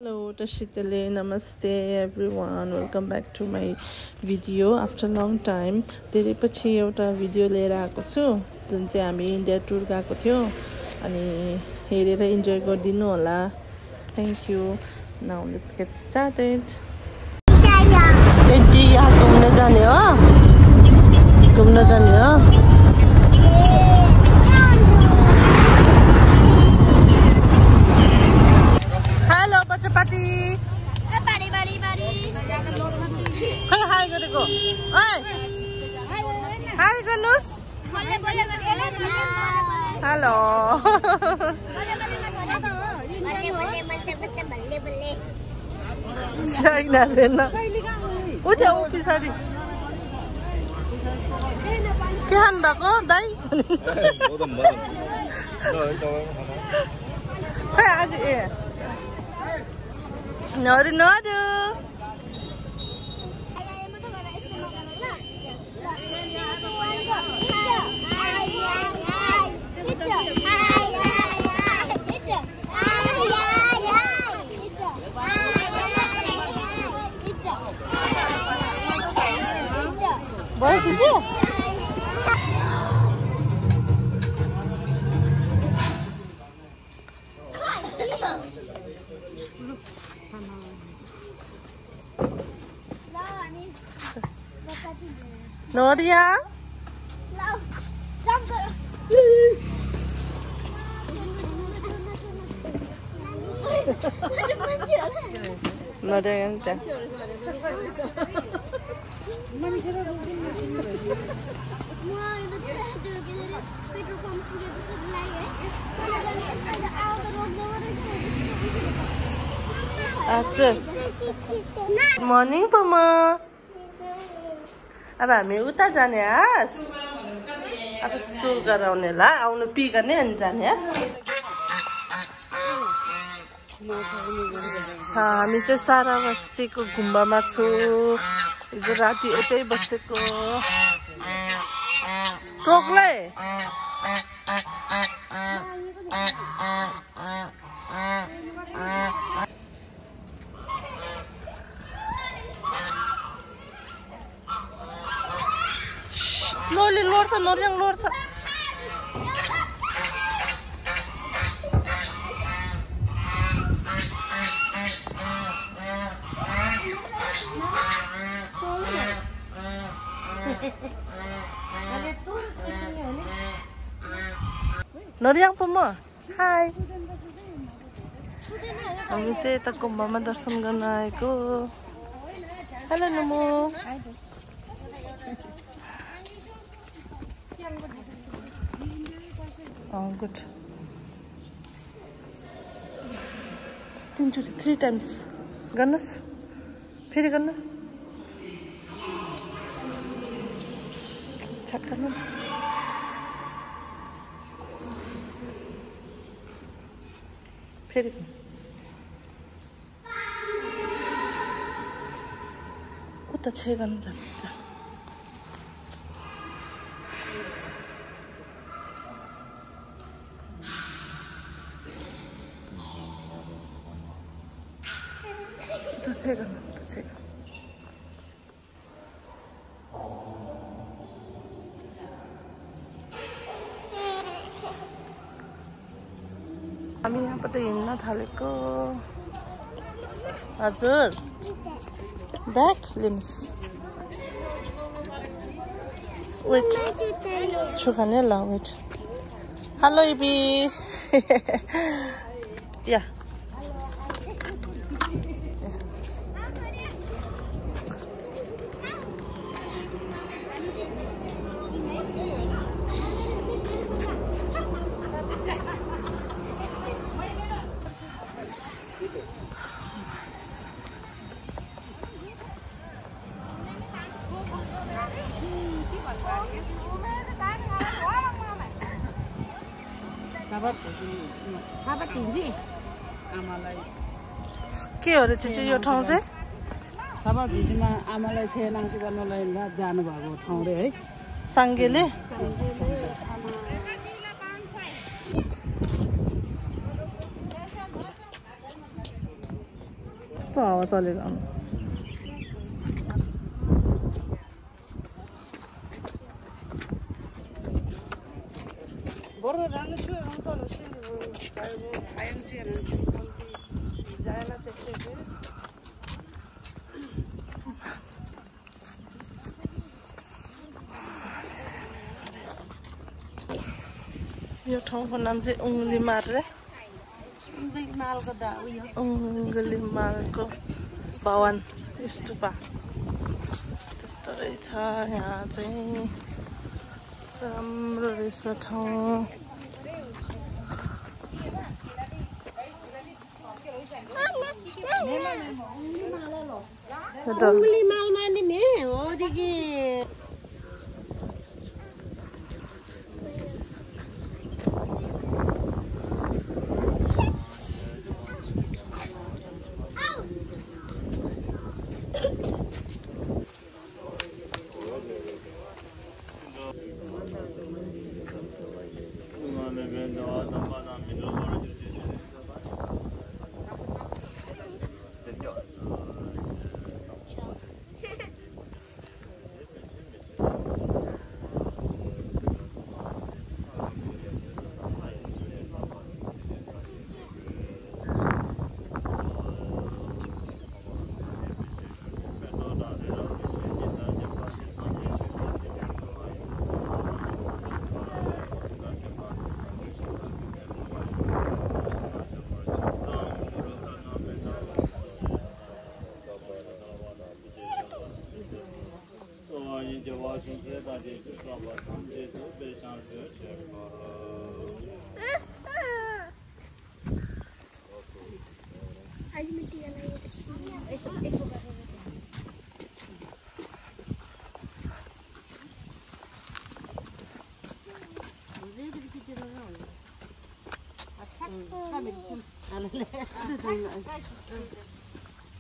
Hello, Tashitale. Namaste everyone. Welcome back to my video after long time. धेरै पछि एउटा video लिएर आएको छु जुन चाहिँ हामी इन्डिया टुर गएको थियौ अनि हेरेर इन्जोय गरिदिनु होला. Thank you. Now let's get started. India घुम्न जाने हो? घुम्न जाने हो? Chapati. Hey, hi, go. Hey. Hi, Ganus. Hello. Udah upi sari. Kihan bako, dai. Kayak aja ya. Nodu. Boleh cuci? Nodia? Nodia yang cak. Morning, Pama. अब हामी उता जाने आस अब सु गराउने ला आउनु पी गर्ने अनि जाने आस हामी चाहिँ सारा बस्तीको गुम्बामा छु हिजो राति यतै बसेको टोक्लै Loli lorsa, noriang lorsa. Noriang pemo. Hai. Kami चाहिँ यता गुम्बामा दर्शन गर्न आएको. Hello Numu. Oh, good. 3 times. Ganas? Pheri ganas? Chat garnu. Pheri. Uta 6 garnu ja. हामी यहाँ पता हिँड्न थालेको हजुर ब्याग लिनुस् वेट सुखाने ल वेट हेलो इबी या के हो रे चाहिँ यो ठाउँ चाहिँ थापा भिजीमा आमालाई छेनाङ्सी गर्नलाई जानु भएको ठाउँ रे है सांगेले कस्तो हावा चलेको यो ठाउँको नाम चाहिँ उङ्गलीमार रे उङ्गलीमारको भवन स्तूपा त्यस्तो रहेछ यहाँ चाहिँ राम्रो रहेछ ठाउँ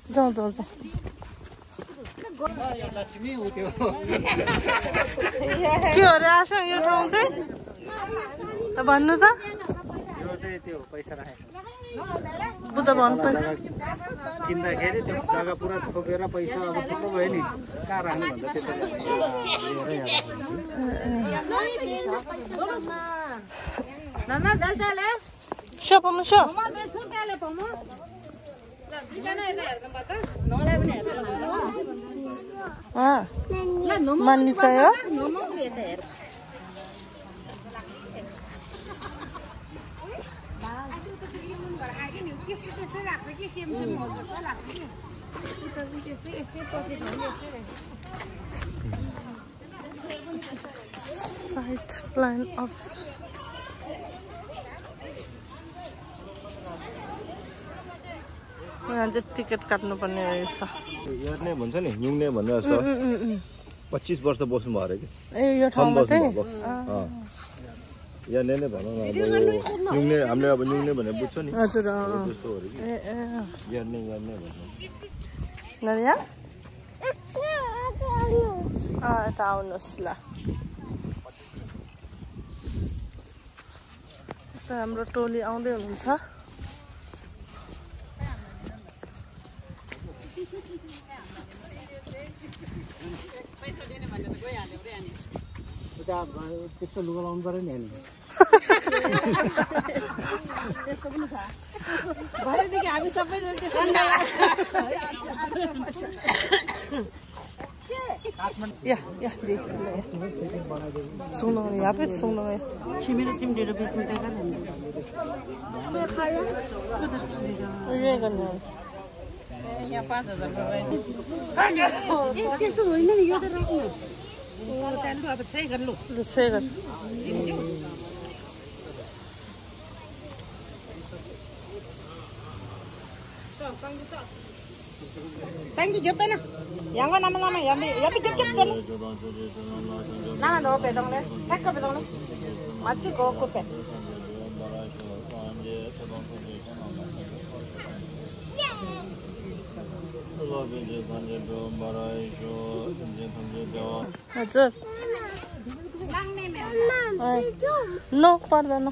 जाऊ जाऊ जाऊ के हो रे आशा यो ठाउँ चाहिँ भन्नु त बुद्ध भवन पैसा किन्दाखेरि त्यो जग्गा पुरा छोपेर पैसा अब थुप्रो भयो नि कहाँ राख्नु भन्दा मान्ने चाहियो साइड प्लान अफ यहाँ चाहिँ टिकट काट्नुपर्ने रहेछ हेर्ने भन्छ नि न्युङ्ने भन्ने जस्तो 25 वर्ष बस्नु भयो अरे कि ए यो ठाउँमा चाहिँ यहाँ नै भनौँ न अब न्युङ्ने हामीले अब न्युङ्ने भनेर बुझ्छ नि हजुर जस्तो हो कि हेर्ने भन्नु नरिया यता आउनुहोस् ल हाम्रो टोली आउँदै हुनुहुन्छ त्यस्तो लुगा लाउनु पर्यो नि भरेदेखि हामी सबैजना सुनो यहाँ पे सुनो छिमेर चिम्डेर बेच्नु त ये गर्ने यहाँ 5000 त्यसो होइन नि यो त राख्नु त्यहाँदेखि अब चाहिँ गर्नु Thank you, Pena. Yang mana nama ya? Ya pikir kita. Nah, do pedang le. Pakai pedang le. Macam kau kupe. हजुर. No, पर्दैन.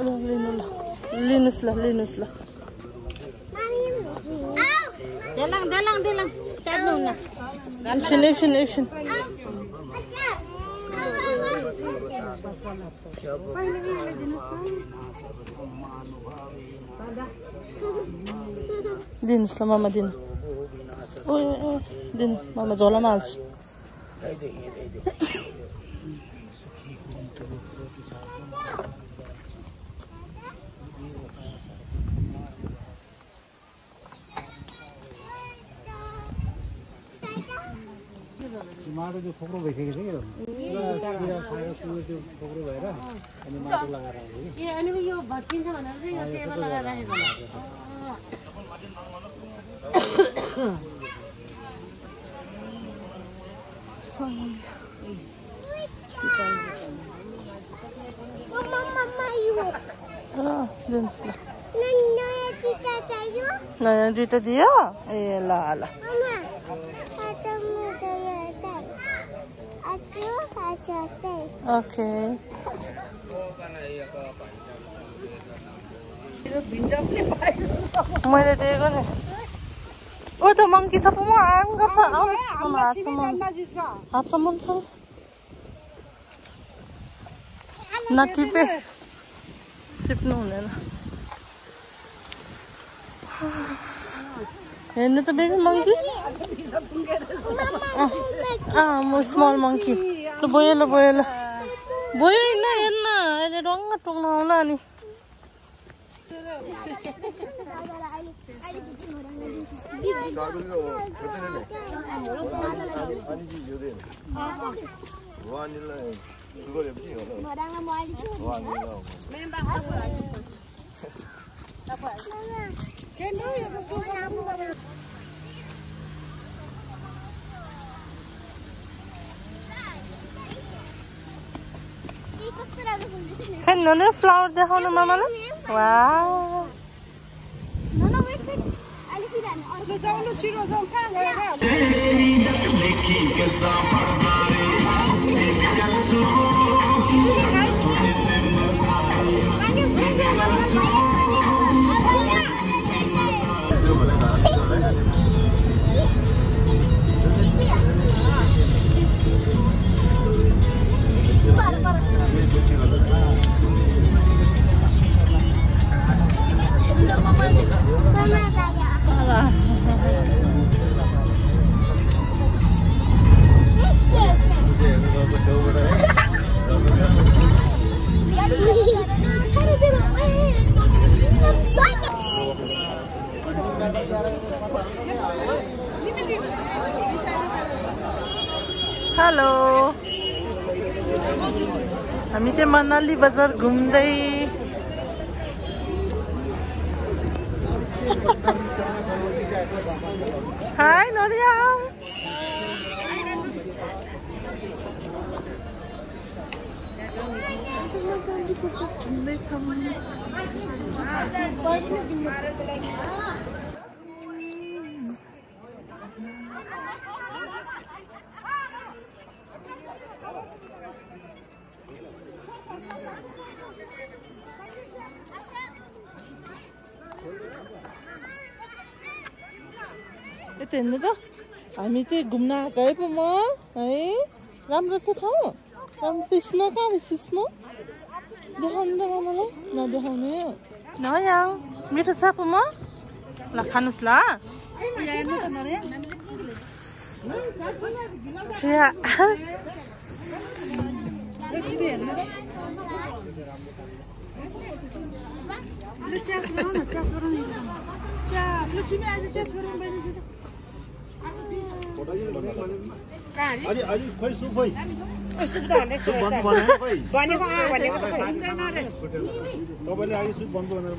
लिनुस् ल देलाङ चाट्नु हुन्न एकछिन दिनुस् ल मामा दिनु ओ दिनु मामा झोलामा हाल्छु माटो जो खोक्रो भइसकेको छ किरा खाएर त्यो खोक्रो भएर अनि माटो लगाएर अनि यो भत्किन्छ भनेर चाहिँ यो टेबल लगाएर राखेको नयाँ दुईटा दियो ए ल ओके मैले दिएको नि ओ त मङ्की छ पो म आम गर्छ हातसम्म छ टिप्नु हुँदैन हेर्नु त बेबी मङ्की म स्मल मङ्की बोयो होइन हेर्न अहिले रङ्ग टोक्नु आउला नि खानु फ्लावर देखाउनु मामालाई वाउ हेलो हामी चाहिँ मनाली बजार घुम्दै हाय नोरिया यता हेर्नु त हामी चाहिँ घुम्न आएको है पो म है राम्रो छ ठाउँ राम्रो त स्नो कहाँ स्नो देखाउनु त मलाई नदेखाउने नयाँ मिठो छ पो म ल खानुहोस् ल खोइ सुप खोइ तपाईँले अहिले सुप भन्नु भनेर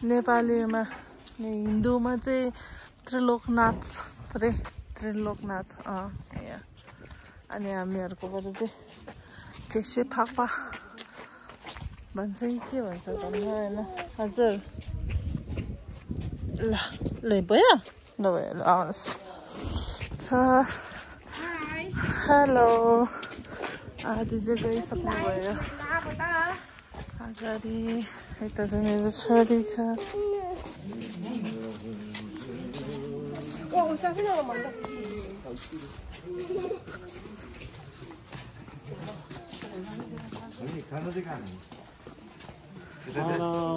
नेपालीमा हिन्दूमा चाहिँ त्रिलोकनाथ रे त्रिलोकनाथ यहाँ अनि हामीहरुकोबाट चाहिँ केशे फापा भन्छ के भन्छ भन्नु हैन हजुर ल भयो ल आउनुस् हेलो आदि चाहिँ गइसक्नु भयो अगाडि यता चाहिँ मेरो छोरी छ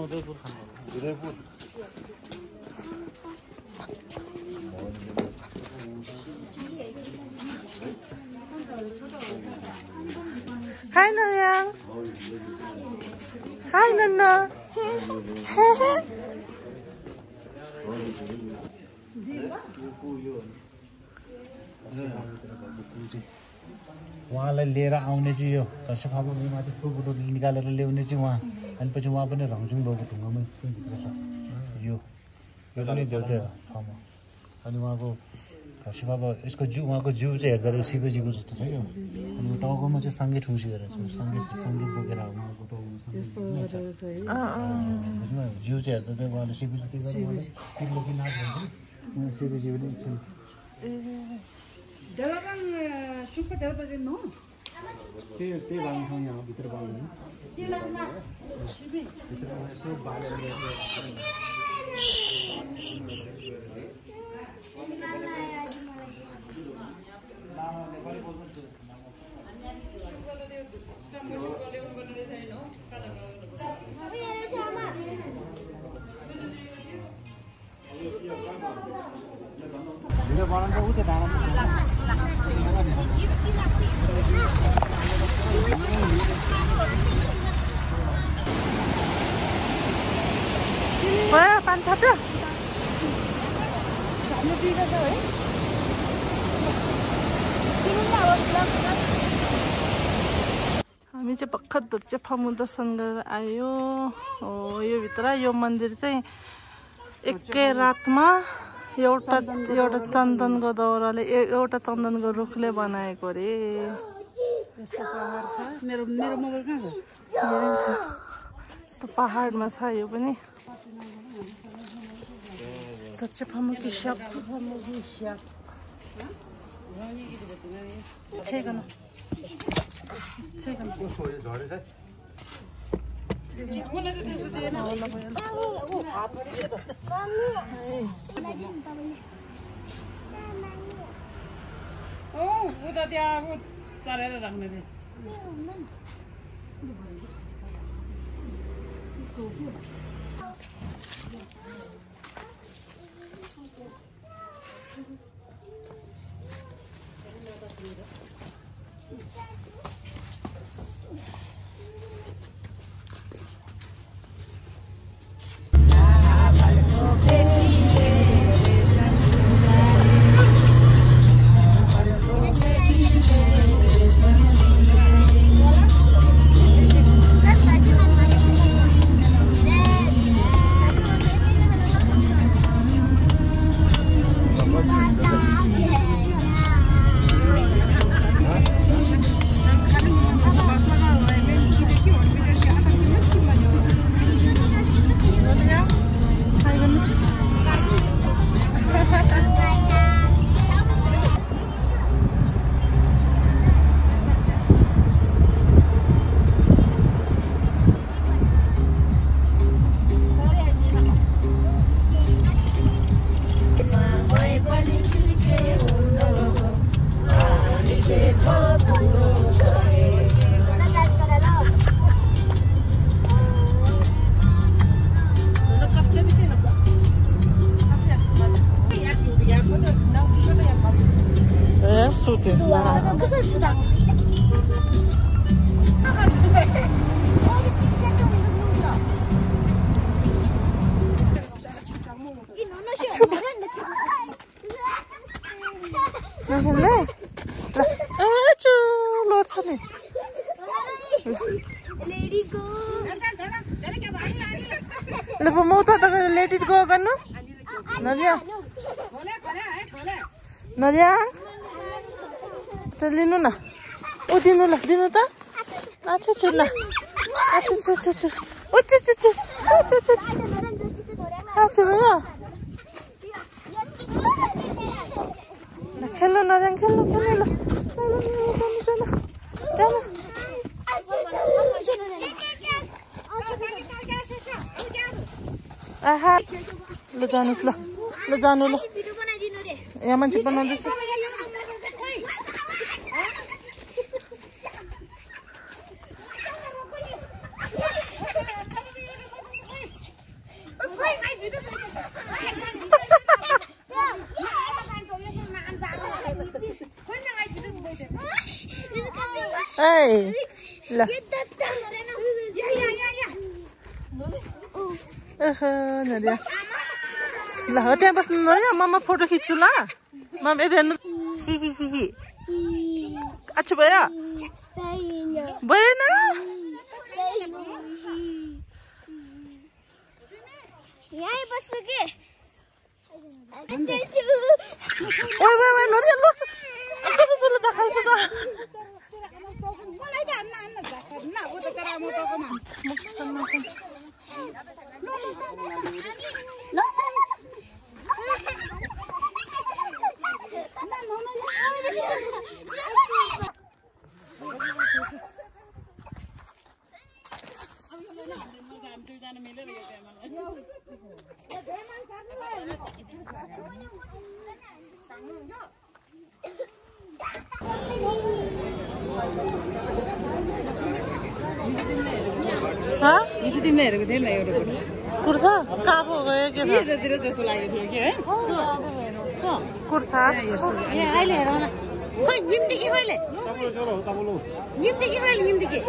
Udaipur Hi Noyang. Hi Nana. उहाँलाई लिएर आउने चाहिँ यो दर्शक अब माथि फोटो निकालेर ल्याउने चाहिँ उहाँ अनि पछि उहाँ पनि रङजुङ भएको ढुङ्गामै भित्र छ यो पनि देउता ठाउँमा अनि उहाँको घरसिप अब यसको जिउ उहाँको जिउ चाहिँ हेर्दा शिवजीको जस्तो छ यो अनि टाउकोमा चाहिँ सँगै ठुसी गरेर छ सँगै बोकेर उहाँको टाउकोमा जिउ चाहिँ हेर्दा चाहिँ उहाँले शिवजी त्रिलोकीनाथ भन्छ शिवजी पनि त्यही बाल्नु यहाँ भित्र बाल्नु पानी थाप्यो हामी चाहिँ भर्खर धुर्चेफामु दर्शन गरेर आयो हो यो भित्र यो मन्दिर चाहिँ एकै रातमा एउटा चन्दनको दाउराले एउटा चन्दनको रुखले बनाएको रे यस्तो पहाड छ मेरो मोबाइल कहाँ छ यस्तो पहाडमा छ यो पनि धुर्चेफामु की शप छैगन उता त्यहाँ चढेर राख्ने रे Lepas mau tak नरिया नरिया त लिनु न ओ दिनु ल दिनु त अच्छा अच्छा ल अच्छा अच्छा अच्छा ओ छ छ छ अच्छा भैया खेल्नु नरिया खेल्नु खेल्नु ल आहा ल जानुस् ल जानु ल यहाँ मान्छे बनाउँदैछ Hey, lah. Nadia. Lah, hotel pas Nadia, mama foto खींचू ना. Mama इधर न. Hi. अच्छा भैया. भैया ना. यहाँ बस के. ओए Nadia लोग. कैसे चले दाखल से दा. हाँ? इसी दिन मेरे को दे ना योर को। कुर्ता कहाँ हो गया क्या? ये तो तेरे जैसे लगे थे क्या? हाँ। कुर्ता? ये आइले है ना? कोई निम्ति की वाले? निम्ति की वाले निम्ति की?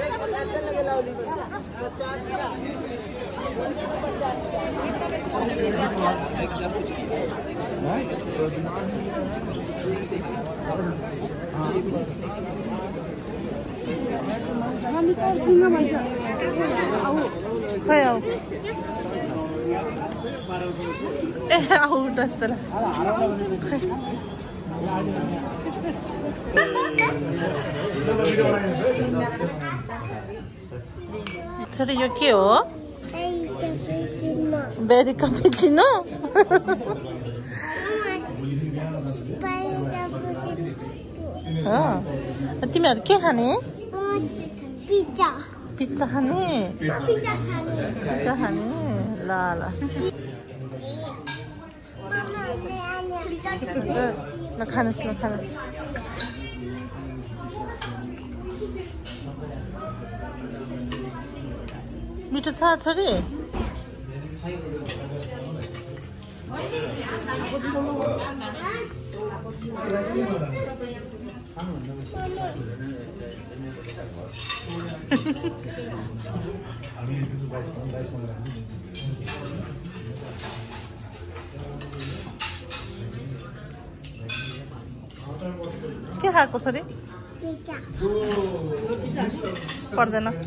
Kayo. Ako utas tala. Sorry, yo qué o? Very cappuccino. हाँ, तिमीहरु के खाने? पिज्जा. पिज्जा खाने? पिज्जा खाने? ला ला. ल खानुस् ल खानुस्. मिठो छ छोरी? के खाएको छोरी? पिज्जा. पर्दैन.